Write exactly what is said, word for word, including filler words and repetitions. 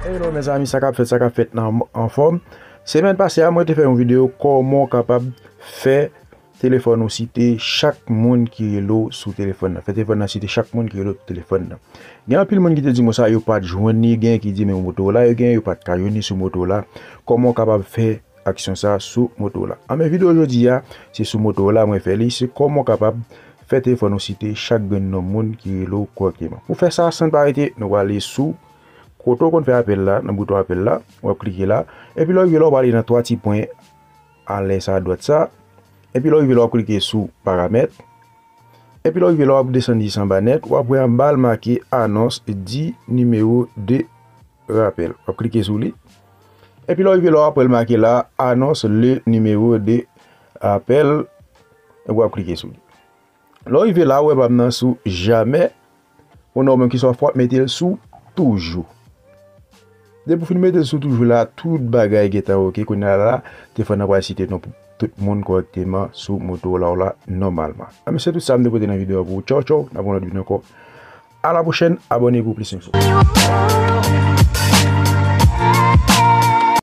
Hello mezanmi, sa k ap fèt, sa k ap fèt nan anfòm. Semèn pase a, mwen te fè yon videyo kòman w kapab fè telefòn ou site chak moun ki rele w sou telefòn nan. Fè telefòn nan site chak moun ki rele w sou telefòn nan. Gen anpil moun ki te di mwen sa, yo pa t jwenn li, gen ki di men Motorola yo gen, yo pa t ka jwenn li sou Motorola. Kòman w kapab fè aksyon sa sou Motorola? Anben, videyo jodi a, se sou Motorola mwen fè li, se kòman w kapab fè telefòn ou site chak grenn non moun ki rele w kòrèkteman. Pou fè sa, san pa rete, nou prale sou kote w konn fè apèl la, nan bouton apèl la, w ap klike la. Epi lè w rive la, w prale nan twa ti pwen anlè sa, adwat sa. Epi lè w rive la, w ap klike sou paramèt. Epi lè w rive la, w ap desann jis anba nèt, w ap wè anba l make anons dix numéros de rappel. W ap klike sou li. Epi lè w rive la, w ap wè l make la, annonce le numéro de appel. Epi w ap klike sou li. Lè w rive la, w wè pa m nan sou jamè. Ou nan ou menm ki swa fò w ap mete l sou toujou. Depi w fin mete l sou toujou la, tout bagay gentan oke. Kounye a la, telefòn nan pral site non pou tout moun kòrèkteman sou Motorola w la nòmalman. Anben, se tout sa m te pote nan videyo a pou ou. Tchaw, tchaw, n ap wè yon lòt videyo ankò. A la pwochèn, abòne pou plis enfo.